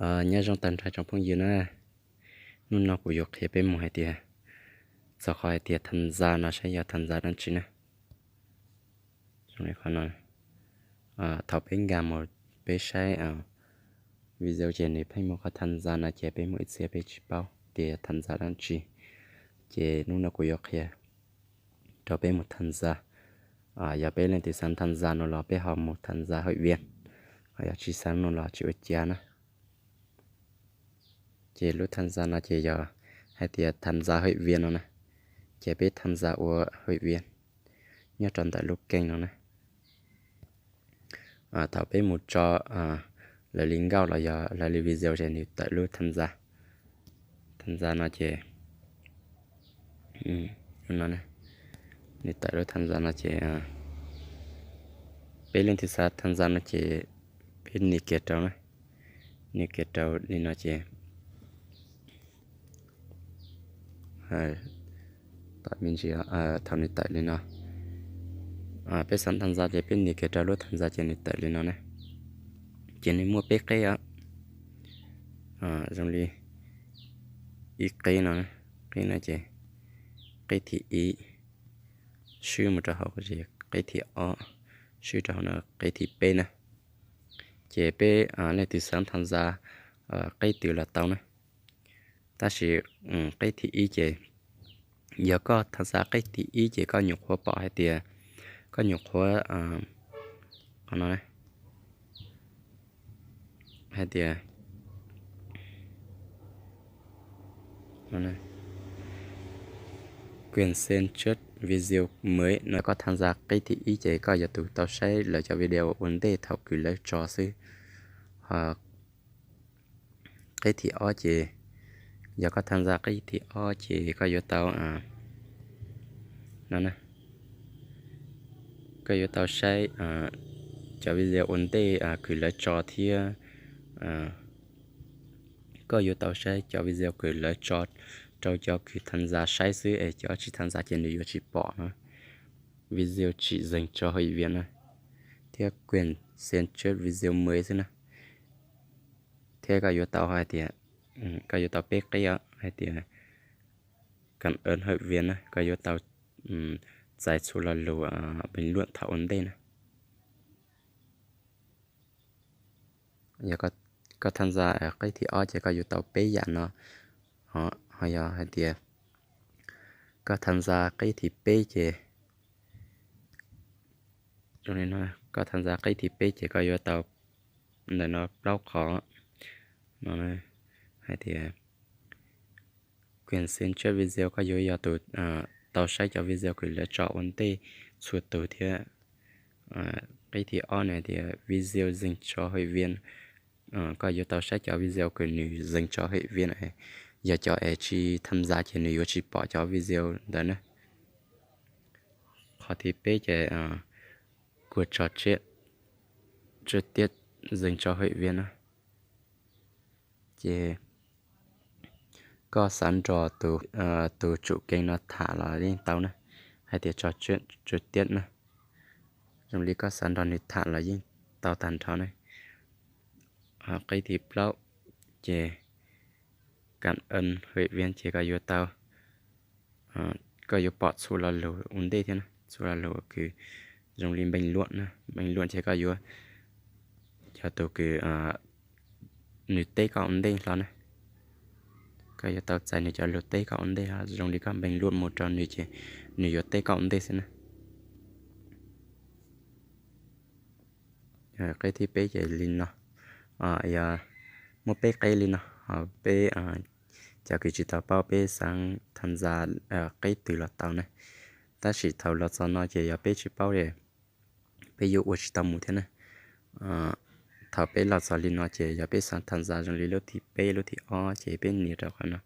Nyob zoo tag nrho tsoom phooj ywg na, hnub no kuv yuav qhia peb mus hais tias, txog qhov hais tias tham ntxa no saib yog tham ntxa dab tsi na. Thaum peb nkag mus peb saib video ces nws pheej muaj qhov tham ntxa no ces peb mus ib txhia peb tsis paub tias tham ntxa dab tsi. Ces hnub no kuv yuav qhia rau peb mus tham ntxa. Yog peb leej twg xav tham ntxa no los peb ho mus tham ntxa hawm vias, ho yog tsis xav no los tsis ua cas na. Ces lub tham ntxa no ces yog hais tias tham ntxa hawm vias no na, ces peb tham ntxa ua hawm vias nyob rau ntawm lub keeg no na. Thaum peb mus tso lawv li nkauj los yog lawv li video ces nws tawm lub tham ntxa, tham ntxa no ces no, nws tawm lub tham ntxa no ces peb leej twg xav tham ntxa no ces peb nias kiag rau na, nias kiag rau li no ces thaum me ntsis, thaum nws tawm li no, peb xav tham ntxa ces peb nias kiag rau lub tham ntxa ces nws tawm li no na. Ces nws muaj peb qeb os, zoo li ib qeb no, qeb no ces qeb thib ib, swb mus rau hauv ces qeb thib ob, swb rau hauv no qeb thib peb na. Ces peb leej twg xav tham ntxa qeb twg los tau na. Tab sis qeb thib ib ces yog koj tham ntxa qeb thib ib ces koj nyuam qhuav pom hais tias, koj nyuam qhuav qhov no hais tias quyền xem trước video mới no, koj tham ntxa qeb thib ib ces koj yuav tus tau saib lawv cov video ua ntej thaum kws lawv tso xwb. Ho qeb thib ob ces, yog koj tham ntxa qeb thib ob ces koj yuav tau no, koj yuav tau saib cov video ua ntej kws lawv tso thiab koj yuav tau saib cov video kws lawv tso rau cov kws tham ntxa saib xwb es cov tsis tham ntxa ces nws yuav tsis pom no. Video chỉ dành cho hội viên na, thiab quyền xem trước video mới xwb na. Thiab koj yuav tau hais tias, koj yuav tau peb qeb os, hais tias cảm ơn hội viên na, koj yuav tau txais txhua lo lus bình luận thaum ua ntej na. Yog koj tham ntxa qeb thib ob ces koj yuav tau peb yam no. Ho yog hais tias koj tham ntxa qeb thib peb ces, koj tham ntxa qeb thib peb ces koj yuav tau ntawm no plaub qhov no, hais tias quyền xem trước video, koj yuav yog tus tau saib cov video kws lawv tso ua ntej txhua tus thiab. Qeb thib ob no hais tias video dành cho hội viên, koj yuav tau saib cov video kws nws dành cho hội viên, yog cov es tsis tham ntxa ces nws yuav tsis pom cov video ntawd na. Qhov thib peb ces kuv tso tsiab, tsiab tiab dành cho hội viên na. Ces koj xav nrog tus tsum kees no tham los yeej tau na, hais tias tso tsiab na, zoo li koj xav nrog nws tham los yeej tau tag nrho na. Qeb thib plaub ces cảm ơn hội viên ces koj yuav tau, koj yuav pom txhua lo lus ua ntej thiab na, txhua lo lus kws zoo li bình luận na, bình luận ces koj yuav, yog tus kws nws teb koj ua ntej hlo na, koj yuav tau txais nws cov lus teb koj ua ntej hlo, zoo li koj bình luận mus rau nws ces nws yuav teb koj ua ntej xwb na. Qeb thib peb ces li no, yog muaj peb qeb li no, peb cov kws tsis tau paub peb xav tham ntxa qeb twg los tau na. Tab sis thaum los txog no ces yog peb tsis paub es peb yuav ua tsis tau mus thiab na. Thaum peb los txog li no ces yog peb xav tham ntxa zoo li lub thib peb lub thib ob ces peb nias rau qhov no.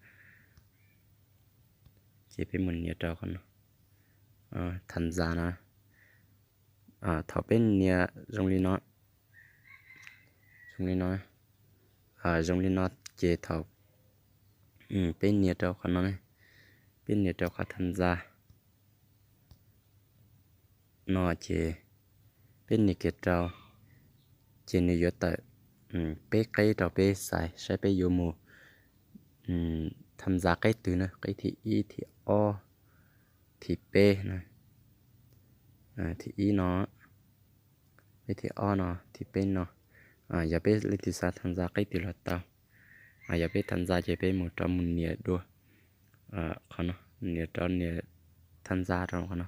Ces peb mus nias rau qhov no, tham ntxa no. Thaum peb nias zoo li no, zoo li no, zoo li no ces thaum peb nias rau qhov no, peb nias rau qhov tham ntxa no ces peb nias kiag rau, ces nws yuav tawm peb qeb rau peb xaiv saib peb yuav mus tham ntxa qeb twg na, qeb thib ib, thib ob, thib peb na, thib ib no, peb thib ob no, thib peb no. Yog peb leej twg xav tham ntxa qeb twg los tau. Yog peb tham ntxa ces peb mus rov mus nias dua qhov no, nias rov nias tham ntxa rau qhov no.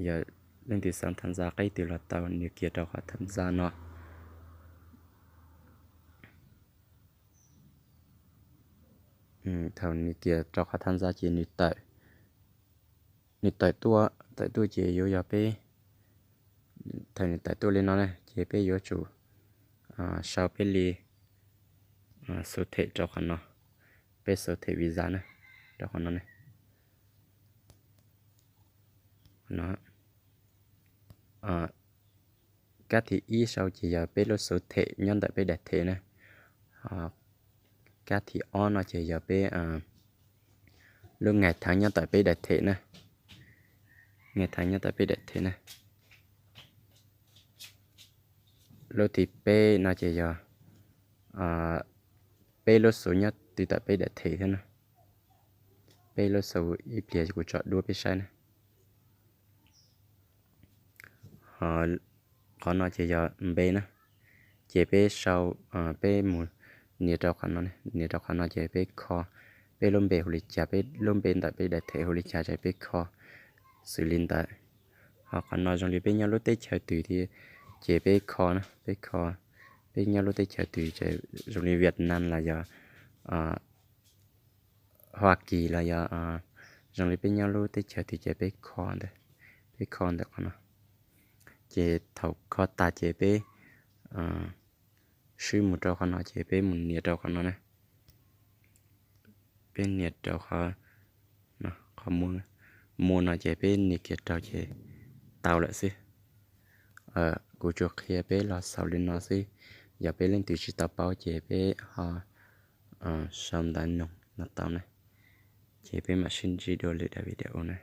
Yog leej twg xav tham ntxa qeb twg los tau, nias kiag rau qhov tham ntxa no. Thaum nias kiag rau qhov tham ntxa ces nws tawm, nws tawm tuaj, tawm tuaj ces yuav yog peb, thaum nws tawm tuaj li no na ces peb yuav tsum sau peb li xuv them rau qhov no, peb xuv them visa na, rau qhov no ne. Kab thib ib sau ces yog peb lub xuv them nyob ntawm peb daim them na. Kab thib ob no ces yog peb lub ngày tháng nyob ntawm peb daim them na. Ngày tháng nyob ntawm peb daim them na. Lub thib peb no ces yog peb lub xuv nyob twg ntawm peb daim them thiab na. Peb lub xuv ib pliag kuv tso duab peb saib na. Qhov no ces yog npe na, ces peb sau, peb mus nias rau qhov no, nias rau qhov no ces peb kho peb lub npe hu li cas, peb lub npe ntawm peb daim them hu li cas ces peb kho xws li ntawd. Ho qhov no zoo li peb nyob lub teb chaws twg thiab ces peb kho na, peb kho peb nyob lub teb chaws twg ces zoo li Việt Nam los yog Hoa Kỳ los yog zoo li peb nyob lub teb chaws twg ces peb kho ntawm, peb kho ntawm qhov no. Ces thaum kho tas ces peb swb mus rau qhov no ces peb mus nias rau qhov no na. Peb nias rau qhov, qhov mua no ces peb nias kiag rau ces tau lawm xwb. Kuv tsuas qhia peb los xaus li no xwb. Yog peb leej twg tsis tau paub ces peb ho sau ntawv nug los tau na. Ces peb mam sib ntsib dua lwm daim video na.